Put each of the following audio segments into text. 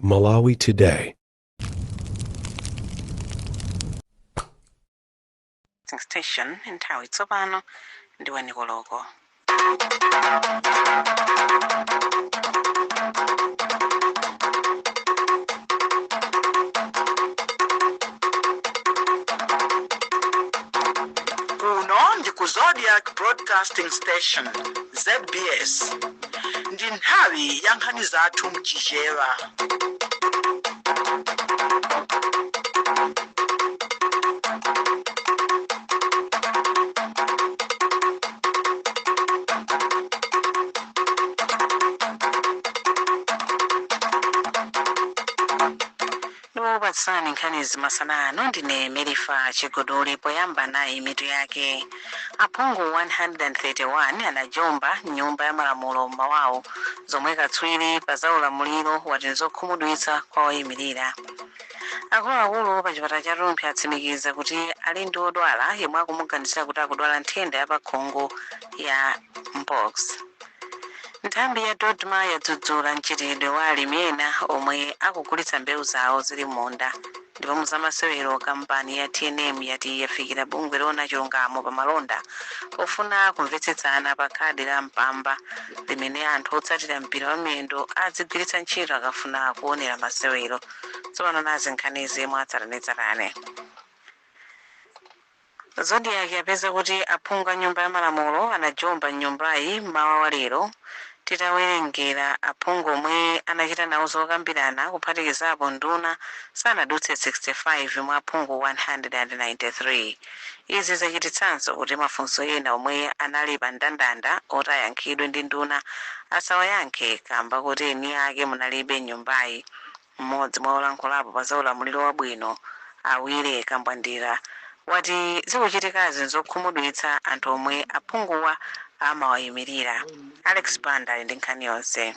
Malawi Today. Station nthawi tsopano ndi 1 koloko. Kuno ndi ku Zodiak Broadcasting Station, ZBS. Ndi nthawi ya nkhani zathu mChichewa. Ndikupatsani nkhanizi masana ano ndine Merifa Chigodole. Poyamba nayi mitu yake. Aphungu 131 anajomba Nyumba ya Malamulo mmawawu, zomwe katswiri pa za ulamuliro wati nzokhumudwitsa kwa oyimirira. Akuluakulu pa chipatala cha Rumphi atsimikiza kuti ali ndi odwala yemwe akumuganizira kuti akudwala nthenda ya pakhungu ya mpox. Nthambi ya DoDMA yadzudzula mchitidwe wa alimi ena omwe akugulitsa mbewu zawo zili m'munda. Ndipo muzamasewero, kampani ya TNM yati yafikira bungwe loona chilungamo pa malonda pofuna kumvetsetsana pa khadi la Mpamba limene anthu otsatira mpira wa miyendo adzigwiritsa ntchito akafuna kuonera masewero. Tsopano nazi nkhanizi mwatsatanetsatane. Zodiak yapeza kuti aphungu a Nyumba ya Malamulo anajomba m'nyumbayi mmawa wa lero. Titawerengera aphungu omwe anachita nawo zokambirana kuphatikizapo nduna, sanadutse 65 mwa aphungu 193. Izi zachititsanso kuti mafunso ena omwe anali pa mndandanda oti ayankhidwe ndi nduna asawayankhe kamba koti eni ake munalibe m'nyumbayi. Mmodzi mwa olankhulapo pa za ulamuliro wabwino, a Willie Kambwandira, wati zikuchitikazi nzokhumudwitsa anthu omwe aphunguwa amawayimilira. Alex Banda ali ndi nkhani yonse.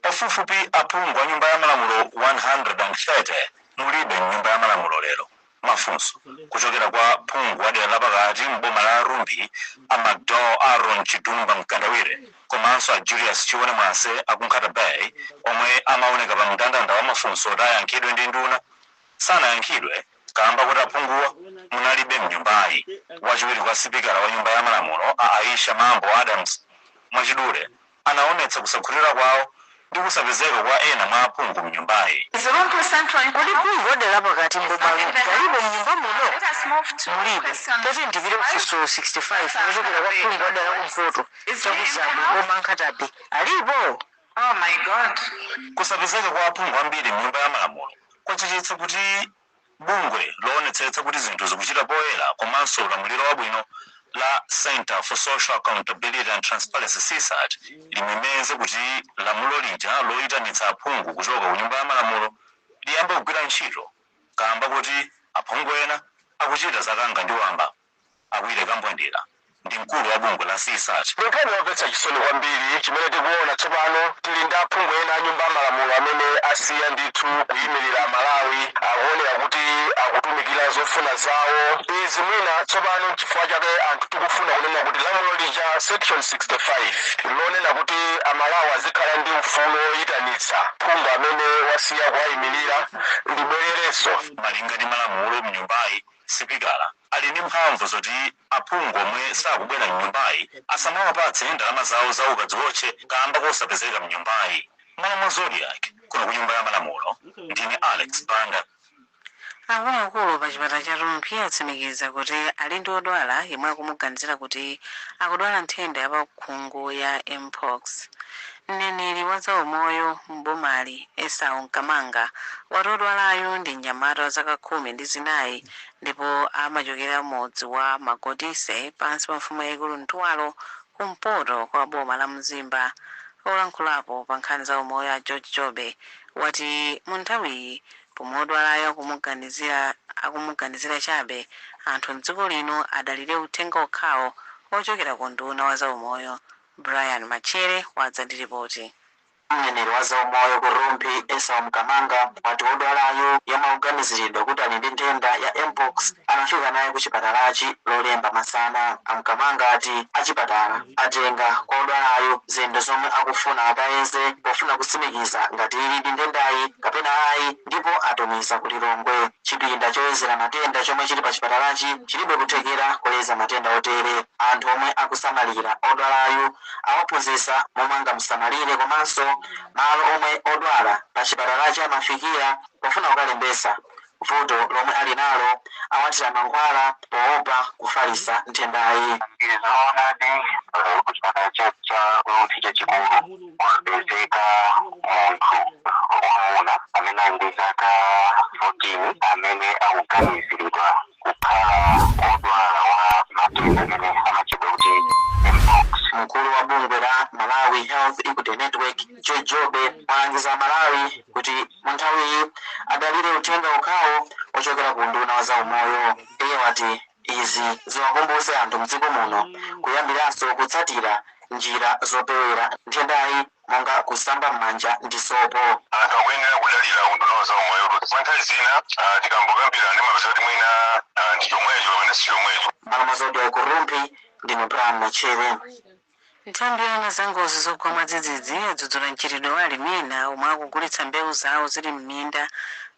Pafupifupi aphungu a Nyumba ya Malamulo 130 mulibe m'Nyumba ya Malamulo lero. Mafunso kuchokera kwa phungu wa dera lapakati m'boma la Rumphi a McDowell Aaron Chidumba Mkandawire komanso a Julius Chione Mwase aku Nkhata Bay, omwe amaoneka pa mndandanda wa mafunso oti ayankhidwe ndi nduna, sanayankhidwe kamba kuti aphunguwa munalibe mnyumbayi. Wachiwiri kwa sipikala wa Nyumba ya Malamulo a Aisha Mambo Adams mwachidule anaonetsa kusakhutira kwawo ndi kusapezeka kwa ena mwa aphungu mnyumbayi. Kodi phungu wa dera lapakati m'boma alipo m'nyumba muno? Mulibe. Tati ndipite ku funso 65 lochokera kwa phungu wa dera la kumpoto chakuzambwe m'boma Nkhata Bay. Alipo? Kusapezeka kwa aphungu ambiri mnyumba ya Malamulo kwachititsa kuti bungwe loonetsetsa kuti zinthu zikuchita poyera komanso ulamuliro wabwino la Centre for Social Accountability and Transparency, CSAT, limemeze kuti lamulo lija loyitanitsa aphungu kuchoka ku Nyumba ya Malamulo liyambe kugwira ntchito kamba kuti aphungu ena akuchita zakanga ndi wamba. A Willie Kambwandira ndi mkulu wa bungwe la CSAT. Ndi nkhani yomvetsa chisoni kwambiri chimene tikuona tsopano. Tili ndi aphungu ena a Nyumba ya Malamulo amene asiya ndithu kuyimirira Amalawi, akuoneka kuti akutumikira zofuna zawo. Izi mwina tsopano nchifukwa chake anthu tikufuna kunena kuti lamulo lija, section 65, lonena kuti Amalawi azikhala ndi ufulu woyitanitsa phungu amene wasiya kuwayimirira, libwererenso. Malinga ndi malamulo mnyumbayi, sipikala ali ndi mphamvu zoti aphungu omwe sakubwera mnyumbayi asamawapatse ndalama zawo za ukadziwotche kamba kosapezeka mnyumbayi. M'malo mwa Zodiak, kuno ku Nyumba ya Malamulo, ndine Alex Banda. Akuluakulu pa chipatala cha Rumphi atsimikiza kuti ali ndi odwala yemwe akumuganizira kuti akudwala nthenda ya pakhungu ya mpox. Mneneri wa zaumoyo m'bomali, Esau Mkamanga, wati odwalayu ndi mnyamata wa zaka 14 ndipo amachokera mudzi wa Magodise pansi pa mfumu yayikulu Ntwalo kumpoto kwa boma la Mzimba. Olankhulapo pa nkhani za umoyo a George Jobe wati mu nthawiyi, pomwe odwalayo akumuganizira chabe, anthu mdziko lino adalire uthenga okhawo ochokera ku nduna wa zaumoyo. Brian Machere wadza ndi ripoti. Mneneri wa zaumoyo ku Rumphi, Esau Mkamanga, wati wodwalayo yemwe akuganiziridwa kuti ali ndi nthenda ya mpox anafika naye ku chipatalachi Lolemba masana. Amkamanga ati achipatala atenga kwa odwalayo zinthu zomwe akufuna akayeze pofuna kutsimikiza ngati ili ndi nthendayi kapena ayi, ndipo atumiza ku Lilongwe. Chipinda choyezera matenda chomwe chili pa chipatalachi chilibe kuthekera koyeza matenda otere. Anthu omwe akusamalira odwalayo awaphunzitsa momwe angamusamalire komanso malo omwe odwala pa chipatalachi amafikira pofuna kukalembesa vuto lomwe ali nalo, awathira mankhwala poopa kufalitsa nthendayi. Ndizoonadi, kuchipatala cha Rumphi chachikulu kwapezeka munthu wamuna amene ali ndi zaka 14 amene akuganiziridwa kukhala wodwala wa matenda amene amatchedwa kuti mpox. Mkulu wa bungwe la Malawi Health Equity Network, George Jobe, walangiza Malawi kuti mu nthawiyi adalire uthenga okhawo ochokera ku unduna wa zaumoyo. Iye wati izi ziwakumbutse anthu mdziko muno kuyambiranso kutsatira njira zopewera nthendayi monga kusamba m'manja ndi sopo. Anthu akuyenera kudalira unduna wa zaumoyo kuti nthawi zina tikambokambirana mapeza kuti mwina ndi chomwecho kapena si chomwecho. M'malo mwa Zodiak ku Rumphi, ndine Brian Machere. Nthambi yoona za ngozi zogwa mwadzidzidzi yadzudzula mchitidwe wa alimi ena omwe akugulitsa mbewu zawo zili m'minda,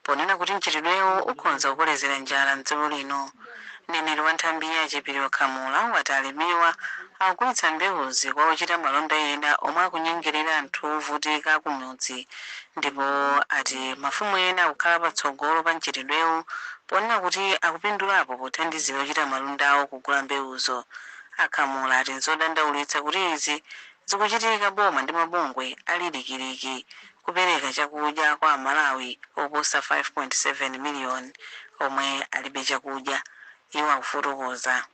ponena kuti mchitidwewo ukhonza kukolezera njala mdziko lino. Mneneri wa nthambiyi, Achipiriro Khamula, wati alimiwa akugulitsa mbewuzi kwa ochita malonda ena omwe akunyengerera anthu ovutika kumudzi, ndipo ati mafumu ena akukhala patsogolo pa mchitidwewu ponena kuti akupindulapo pothandizira ochita malondawo kugula mbewuzo. Akhamula ati nzodandaulitsa kuti izi zikuchitika boma ndi mabungwe ali likiliki kupereka chakudya kwa Amalawi oposa 5.7 miliyoni omwe alibe chakudya. Iwo akufotokoza.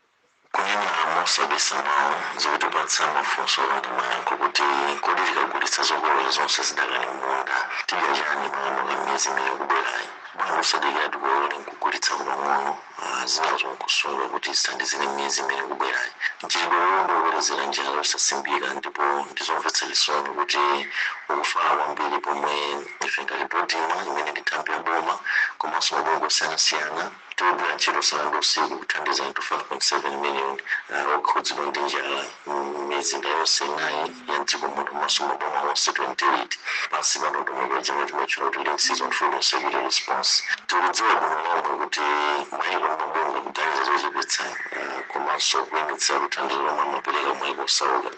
Kunena mosabisa mawu, zikutipatsa mafunso opanda mayankho kuti kodi tikagulitsa zokolola zonse zidakali m'munda, tidya chani pang'ono miyezi imene ikubwerayi? Bwanji osadikira tikolole nkugulitsa pang'ono, zinazo nkusunga kuti zithandizire miyezi imene ikubwerayi? Mchitidwe uwu ndiokolezera njala yosasimbika, ndipo ndizomvetsa chisoni kuti ukufala kwambiri pomwe ife ngati DoDMA, imene ndi nthambi ya boma, komanso mabungwe osiyanasiyana tikugwira ntchito usana ndi usiku kuthandiza anthu 5.7 million okhudzidwa ndi njala m'mizinda yonse inayi ya mdziko muno komanso maboma onse 28 pansi pa ndondomeko chimwe chimatchula kuti Linked Season Food Insecurity Response. Tikudziwa bwino lomwe kuti mayiko ndi mabungwe kuganiza zochepetsa komanso kuyimitsa thandizo lomwe amapereka mayiko osauka,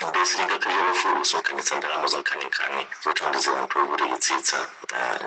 ndezi lingakhale pafupi kusonkhanitsa ndalama za nkhaninkhani zothandizira anthu ovutikitsitsa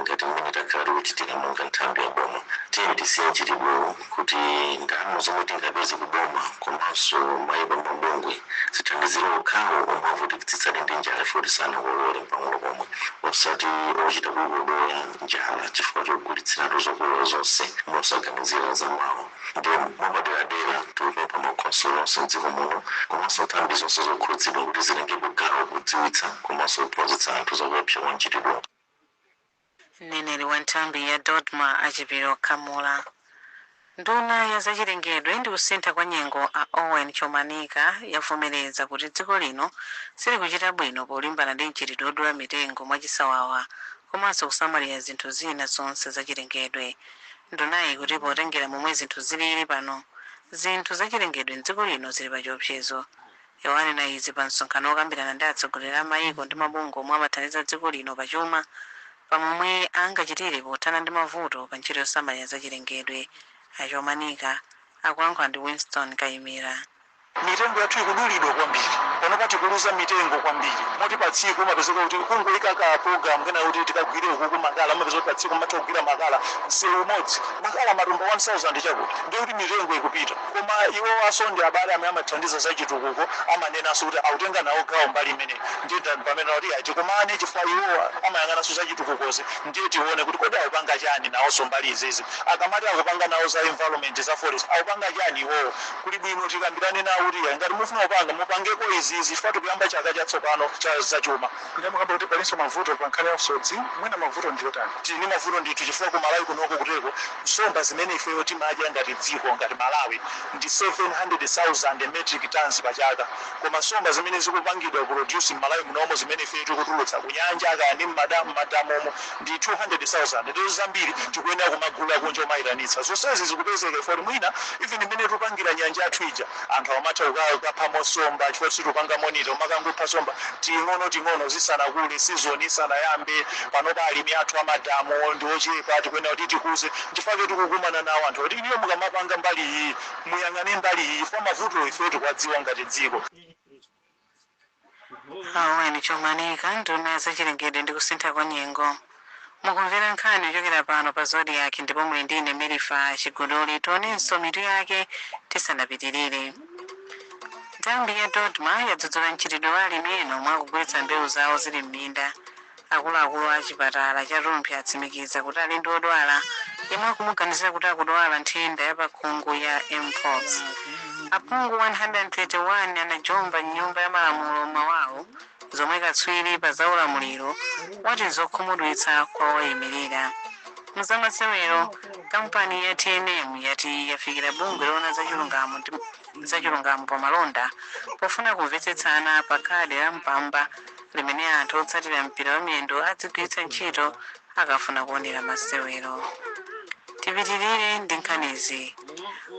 ngati mmene takhala tikuchitira monga nthambi ya boma. Tiye tisiye mchitidwewu kuti ndalama zomwe tingapeze ku boma komanso mayiko ndi mabungwe zithandizire okhawo omwe avutikitsitsadi ndi njala futi sanakolole pang'ono pomwe, osati ochita kuikodola njala chifukwa chogulitsiratu zokolola zonse mosaganizira za mawa. Ndi mwapaderadera tikupempha makhonsolo onse mdziko muno komanso nthambi zonse zokhudzidwa kuti zitengepo gawo kudziwitsa komanso kuphunzitsa anthu zakuopsa kwa mchitidwe. Mneneri wa nthambi ya DoDMA, Achipiro Khamula. Nduna ya zachilengedwe ndi kusintha kwa nyengo, a Owen Chomanika, yavomereza kuti dziko lino silikuchita bwino polimbana ndi mchitidwe wodula mitengo mwachisawawa komanso kusamalira zinthu zina zonse zachilengedwe. Ndunayi kuti potengera momwe zinthu zilili pano, zinthu zachilengedwe mdziko lino zili pa chiopsezo. Iwo izi pa msonkhano wokambirana ndi atsogoleri a mayiko ndi mabungwe omwe amathandiza dziko lino pachuma pamomwe angachitire pothana ndi mavuto pa ntchito yosamalira zachilengedwe. Achomanika akuyankhula ndi Winston Kayimira. Mitengo yathu ikudulidwa kwambiri panopa, tikuluza mitengo kwambiri moti pa tsiku umapezeka kuti kungoyika ka program kena kuti tikagwire ukuku makala, umapezeka kuti pa tsiku umatha kugwira makala msewu umodzi, makala matumba 1000 chakuti. Ndiye kuti mitengo ikupita, koma iwo aso ndi abale amene amathandiza za chitukuko, amanenanso kuti akutenga nawo gawo mbali imeneyi. Ndiye pamene kuti ayi, tikumane chifukwa iwo amayang'ananso za chitukukozi. Ndiye tione kuti kodi akupanga chani nawonso mbali izizi. Akamati akupanga nawo za environment, za forest, akupanga chani iwowo? Kuli bwino tikambirane nawo. Kuti iya, ngati mufuna kupanga, mupangeko izizi, chifukwa tikuyamba chaka chatsopano cha zachuma. Ndamukamba kuti palinso mavuto pa nkhani ya usodzi. Mwina mavuto ndiyotani? Tili ndi mavuto ndithu, chifukwa ku Malawi kunoko kuteko nsomba zimene ifeyo timadya ngati dziko, ngati Malawi, ndi 700,000 metric tons pa chaka, koma nsomba zimene zikupangidwa produce m'Malawi munomo, zimene ifeyo tikutulutsa kunyanja kaya ndi mmadamomo, ndi 200,000. Ndizo zambiri tikuyenera kumagula kunja, umayitanitsa. Zonsezi zikupezeka ifoti mwina even imene tupangira nyanja yathu ija, anthu amatha kukaphamo nsomba, chifukwa situpanga monitor, umakangopha nsomba ting'ono ting'ono zisanakule, season isanayambe. Panopa alimi athu amadamu ndi ochepa, tikuyenera kuti tikuze. Chifukwa tikukumana nawo anthu kuti iniyo mukamapanga mbali iyi, muyang'ane mbali iyi, chifukwa mavuto ife tikuwadziwa ngati dziko. Aweni Chomanika, nduna ya zachilengedwe ndi kusintha kwa nyengo. Mukumvera nkhani kuchokera pano pa Zodiak, ndipo muli ndine Merifa Chiguduli. Tionenso mitu yake tisanapitirire. Nthambi ya DoDMA yadzudzula mchitidwe wa alimi ena omwe akugulitsa mbewu zawo zili m'minda. Akuluakulu a chipatala cha Rumphi atsimikiza kuti ali ndi odwala yemwe akumuganizira kuti akudwala nthenda ya pakhungu ya Mpox. Aphungu 131 anajomba nyumba ya malamulo mawawo, zomwe katswiri pa zaulamuliro wati zokhumudwitsa kwa oyimirira. Muzamasewero, kampani ya TNM yati yafikira bungwe loona zachilungamo pa malonda pofuna kumvetsetsana pa khadi la Mpamba limene anthu otsatira mpira wa miyendo adzigwiritsa ntchito akafuna kuonera masewero. Tipitirire ndi nkhanizi.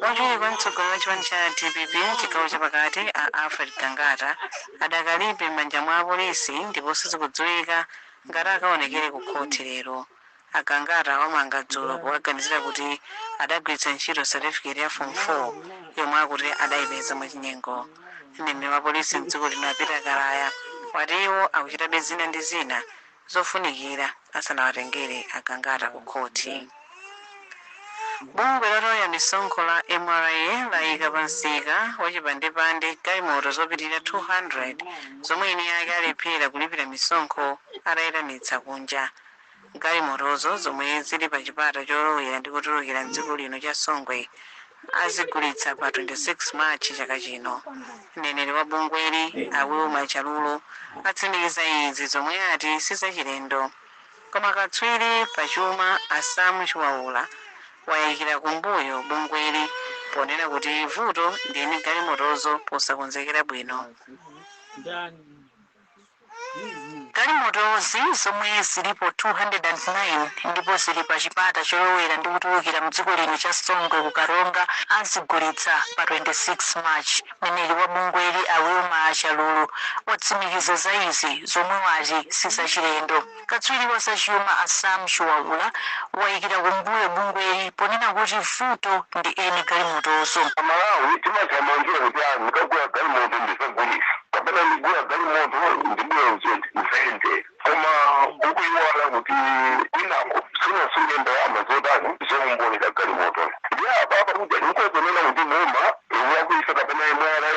Wachiwiri kwa mtsogoleri wa chipani cha DPP chigawo chapakati, a Alfred Gangata, adakalibe m'manja mwa apolisi ndipo sizikudziwika ngati akaonekere ku khoti lero. Agangata omanga dzulo powaganizira kuti adagwiritsa ntchito certificate ya Form 4 yomwe akuti adayipeza mwachinyengo. Mneneri wa polisi mdziko lino, a Peter Kalaya, wati iwo akuchitabe zina ndi zina zofunikira asanawatengere Agangata ku khoti. Bungwe lotolera misonkho la MRA layika pa msika wachipandepande galimoto zopitirira 200 zomwe eni ake alephera kulipira misonkho atayitanitsa kunja. Galimotozo, zomwe zili pa chipata cholowera ndi kutulukira mdziko lino cha Songwe, azigulitsa pa 26 March chaka chino. Mneneri wa bungweli, a Wilma Chalulo, atsimikiza izi, zomwe ati sizachilendo. Koma katswiri pachuma a Sam Chiwaula wayikira kumbuyo bungweli ponena kuti vuto ndi eni galimotozo posakonzekera bwino. Galimotozi, zomwe zilipo 209 ndipo zili pa chipata cholowera ndi kutulukira mdziko lino cha Songwe ku Karonga, azigulitsa pa 26 March. Mneneri wa bungweli, a Wilma Chalulu, watsimikiza za izi, zomwe wati sizachilendo. Katswiri wa zachuma a Sam Chiwaula wayikira kumbuyo bungweli ponena kuti vuto ndi eni galimotozo. Malawi timathamangira kuti a ndikagula galimoto ndisagulisa, kapena ndigula galimoto ndibwenze nzende, koma ukuiwala kuti kwinako sinasunge ndalama zotani zowombolera galimoto. Ndi apapa kuti nikozenena kuti boma ikulakwisa kapena MRA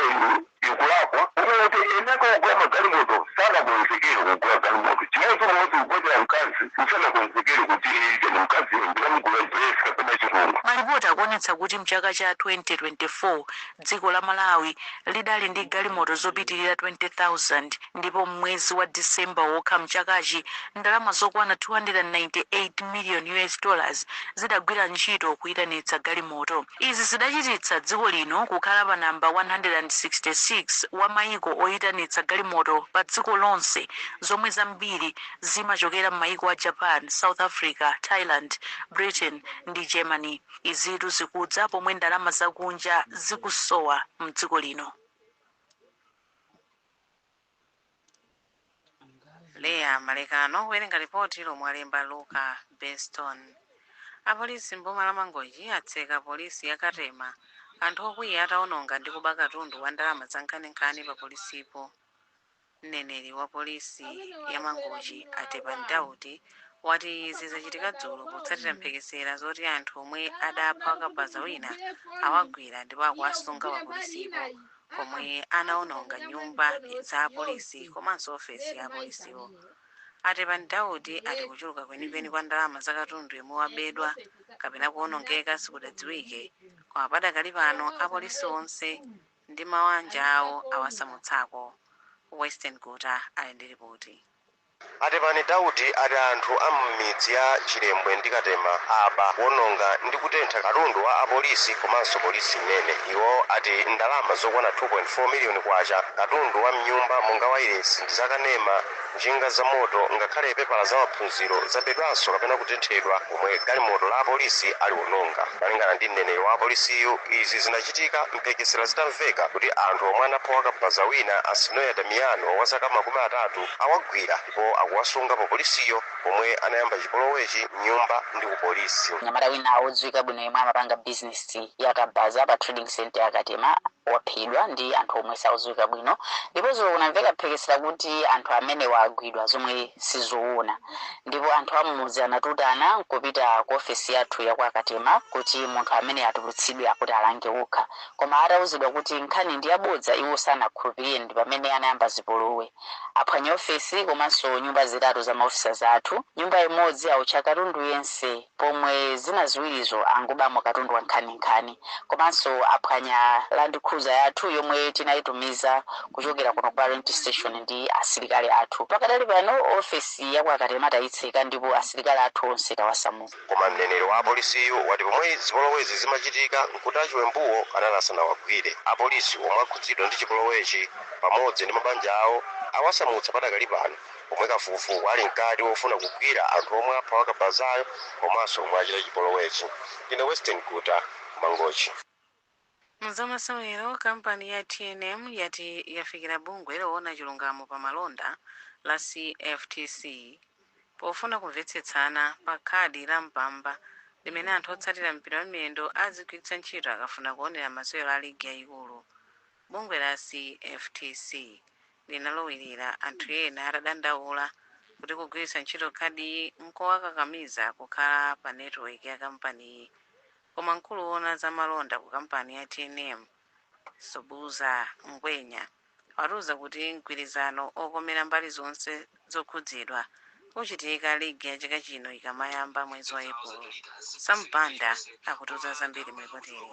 ikulakwa, ukuti enako kugula magalimoto sanakonzekere kugula galimoto. Chimodzimodzi kukwatira mkazi usanakonzekere kuti ine mkazi ndikamugula dress kapena chirungu. Malipoti akuonetsa kuti mchaka cha 2024 dziko la Malawi lidali ndi galimoto zopitirira 20,000, ndipo mwezi wa Disemba wokha mchakachi ndalama zokwana 298 million US dollars zidagwira ntchito kuyitanitsa galimoto. Izi zidachititsa dziko lino kukhala pa namba 166 wa mayiko oyitanitsa galimoto pa dziko lonse, zomwe zambiri zimachokera m'mayiko a Japan, South Africa, Thailand, Britain ndi Germany. Izitu zikudza pomwe ndalama zakunja zikusowa mdziko lino. Leya Malekano kuwerenga ripoti lomwe alemba Luka Beston. Apolisi mboma la Mangochi atseka polisi ya Katema anthu okwiya atawononga ndi kuba katundu wa ndalama za nkhaninkhani pa polisipo. Mneneri wa polisi ya Mangochi, Atepan Daudi, wati izi zachitika dzulo potsatira mphekesera zoti anthu omwe adapha wakabaza wina awagwira ndipo akuwasunga pa polisipo, komwe anawononga nyumba za apolisi komanso ofesi ya apolisiwo. Atepan Daudi ati kuchuluka kwenikweni kwa ndalama za katundu yomwe wabedwa kapena kuwonongeka sikudadziwike, koma padakali pano apolisi onse Ndi mawanja awo awasamutsako. Western Guta ali ndi ripoti. Atepani Daudi ati anthu a m'midzi ya Chilembwe ndi Katema aba, kuwononga ndi kutentha katundu wa apolisi komanso polisi imene. Iwo ati ndalama zokwana 2.4 miliyoni kwacha, katundu wa mnyumba monga wailesi ndi zakanema, njinga za moto, ngakhale pepala za maphunziro zabedwanso kapena kutenthedwa, pomwe galimoto la apolisi aliwononga. Malingana ndi mneneri wa apolisiyu, izi zinachitika mphekesera zitamveka kuti anthu omwe anapha wakabaza wina, Asinoya Damiano wa zaka 30, awagwira ndipo akuwasunga pa polisiyo, pomwe anayamba chipolowechi mnyumba ndi ku polisi. Mnyamata wina wodziwika bwino yemwe amapanga bizinesi yakabaza pa trading center yaKatema waphedwa ndi anthu omwe sakudziwika bwino, ndiponso kunamveka phekesera kuti anthu amene wagwidwa, zomwe sizoona. Ndipo anthu amudzi anatutana nkupita ku ofesi yathu ya kwa Katema kuti munthu amene atulutsidwe, akuti alange okha. Koma atawuzidwa kuti nkhani ndi yabodza, iwo sanakhulupirire, ndi pamene anayamba zipolowe. Aphwanya ofesi komanso nyumba zitatu za maofisa zathu. Nyumba imodzi awotcha katundu yense, pomwe zina ziwirizo angobamo katundu wa nkhaninkhani. Komanso aphwanya Land Cruiser yathu yomwe tinayitumiza kuchokera kuno ku rent station ndi asilikali athu. Pakadali pano ofesi ya kwa Katema tayitseka ndipo asilikali athu onse tawasamuka. Koma mneneri wa apolisiyu wati pomwe zipolowezi zimachitika nkuti achiwembuwo anali asanawagwire. Apolisi omwe akhudzidwa ndi chipolowechi pamodzi ndi mabanja awo awasamutsa padakali pano, pomwe kafukufuku ali mkati wofuna kugwira anthu omwe apha wakabazayo komanso omwe achita chipolowechi. Ndine Western Guta, Mangochi. Mzamasewero, kampani ya TNM yati yafikira bungwe loona chilungamo pa malonda la CFTC pofuna kumvetsetsana pa khadi la Mpamba limene anthu otsatira mpira wa miyendo azigwiritsa ntchito akafuna kuonera masewero a ligi yayikulu. Bungwe la CFTC linalowirira anthu ena atadandaula kuti kugwiritsa ntchito khadiyi nkowakakamiza kukhala pa netiweki ya kampaniyi. Koma mkulu woona za malonda ku kampani ya TNM, Sobuza Ngwenya, watiuza kuti mgwirizano okomera mbali zonse zokhudzidwa uchitika ligi ya chaka chino ikamayamba mwezi wa Epulo. Sampanda akutiuza zambiri mripoteri.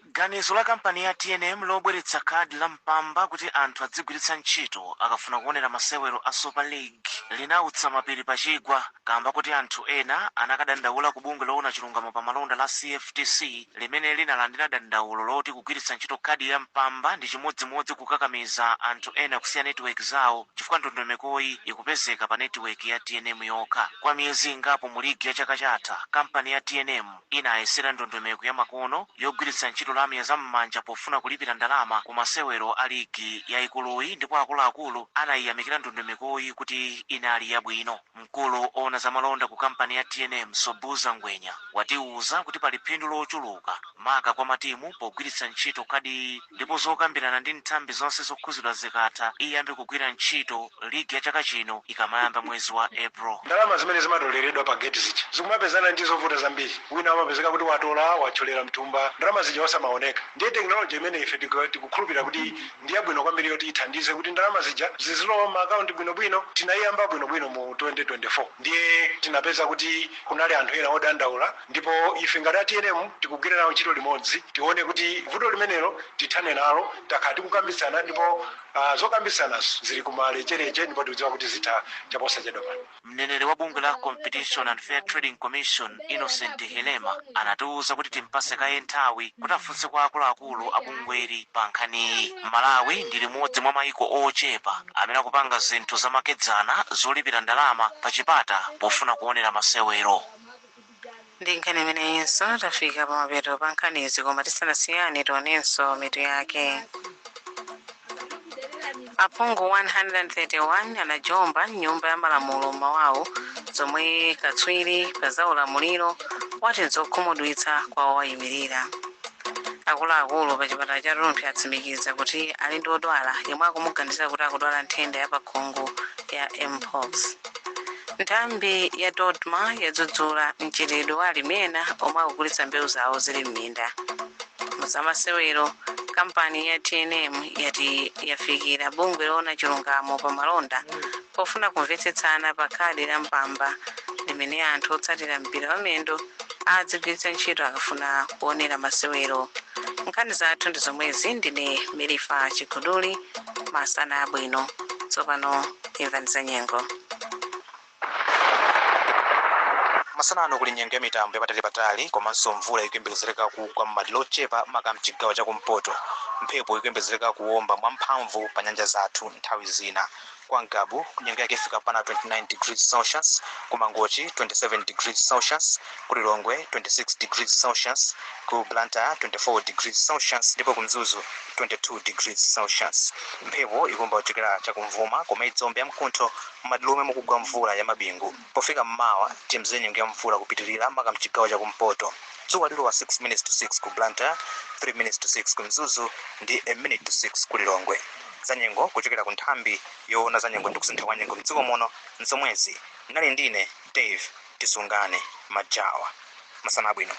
Ganizo la kampani ya TNM lobweretsa khadi la Mpamba kuti anthu adzigwiritsa ntchito akafuna kuonera masewero a Super League linautsa mapiri pachigwa, kamba kuti anthu ena anakadandaula ku bungwe loona chilungamo pa malonda la CFTC, limene linalandira dandaulo loti kugwiritsa ntchito khadi ya Mpamba ndi chimodzimodzi kukakamiza anthu ena kusiya netiweki zawo, chifukwa ndondomekoyi ikupezeka pa netiweki ya TNM yokha. Kwa miyezi ingapo mu ligi ya chaka chatha, kampani ya TNM inayesera ndondomeko ya makono yogwiritsa ntchito lamya za m'manja pofuna kulipira ndalama ku masewero a ligi yayikuluyi, ndipo akuluakulu anayiyamikira ndondomekoyi kuti inali yabwino. Mkulu ona za malonda ku kampani ya TNM, Sobuza Ngwenya, watiuza kuti pali phindu lochuluka maka kwa matimu pogwiritsa ntchito khadi, ndipo zokambirana ndi nthambi zonse zokhuzidwa zikatha, iyambe kugwira ntchito ligi ya chaka chino ikamayamba mwezi wa April. Ndalama zimene zimatoleredwa pa gate zija zikumapezana ndi zovuta zambiri. Wina amapezeka kuti watola, wathyolera mthumba, ndalama zija osamaoneka. Ndiye tekinoloji imene ife tikukhulupirira kuti ndi yabwino kwambiri yoti ithandize kuti ndalama zija zizilowa m'maakaunti bwinobwino, tinayiyamba bwinobwino mu 2024. Ndiye tinapeza kuti kunali anthu ena odandaula, ndipo ife ngati a TNM tikugwira nawo ntchito limodzi, tione kuti vuto limenelo tithane nalo. Takhala tikukambitsana ndipo zokambitsanazo zili kumalechereche, ndipo tikudziwa kuti zitha chaposachedwa pano. Mneneri wa bungwe la Competition and Fair Trading Commission, Innocent Helema, anatiwuza kuti timpase kaye nthawi kuti afunse kwa akuluakulu a bungweli pa nkhaniyi. Malawi ndi limodzi mwa mayiko ochepa amene akupanga zinthu zamakedzana zolipira ndalama pa chipata pofuna kuonera masewero. Ndi nkhani imeneyinso tafika pamapeto pa nkhanizi, koma tisanasiyane tionenso mitu yake. Aphungu 131 anajomba nyumba ya malamulo mawawo, zomwe katswiri pa za ulamuliro wati zokhumudwitsa kwa owayimirira. Akuluakulu pa chipatala cha Rumphi atsimikiza kuti ali ndi odwala yemwe akumuganizira kuti akudwala nthenda ya pakhungu ya Mpox. Nthambi ya DoDMA yadzudzula mchitidwe wa alimi ena omwe akugulitsa mbewu zawo zili m'minda. Muzamasewero, kampani ya TNM yati yafikira bungwe loona chilungamo pa malonda pofuna kumvetsetsana pa khadi la Mpamba limene anthu otsatira mpira wa miyendo adzigwiritsa ntchito akafuna kuonera masewero. Nkhani zathu ndi zomwezi. Ndine Merifa Chiguduli, masana abwino. Tsopano imvani za nyengo. Masana ano kuli nyengo ya mitambo yapatali-patali komanso mvula ikuyembekezereka kugwa m'madera ochepa, maka mchigawo chakumpoto. Mphepo ikuyembekezereka kuwomba mwamphamvu pa nyanja zathu nthawi zina. Kwa Ngabu nyengo yake ifika pana 29 degrees Celsius, ku Mangochi 27 degrees Celsius, ku Lilongwe 26 degrees Celsius, ku Blantyre 24 degrees Celsius ndipo ku Mzuzu 22 degrees Celsius. Mphepo ikumba kuchokera chakumvuma koma idzombe ya mkuntho m'madera omwe mukugwa mvula ya mabingu. Pofika mmawa tiyembekezere nyengo ya mvula kupitirira, maka mchigawo chakumpoto. Dzuwa lilowa 6 minutes to 6 ku Blantyre, 3 minutes to 6 ku Mzuzu ndi a minute to 6 ku Lilongwe. Zanyengo kuchokera ku nthambi yoona zanyengo ndi kusintha kwa nyengo mdziko muno nzomwezi. Nali ndine Dave Tisungane Majawa, masana abwino.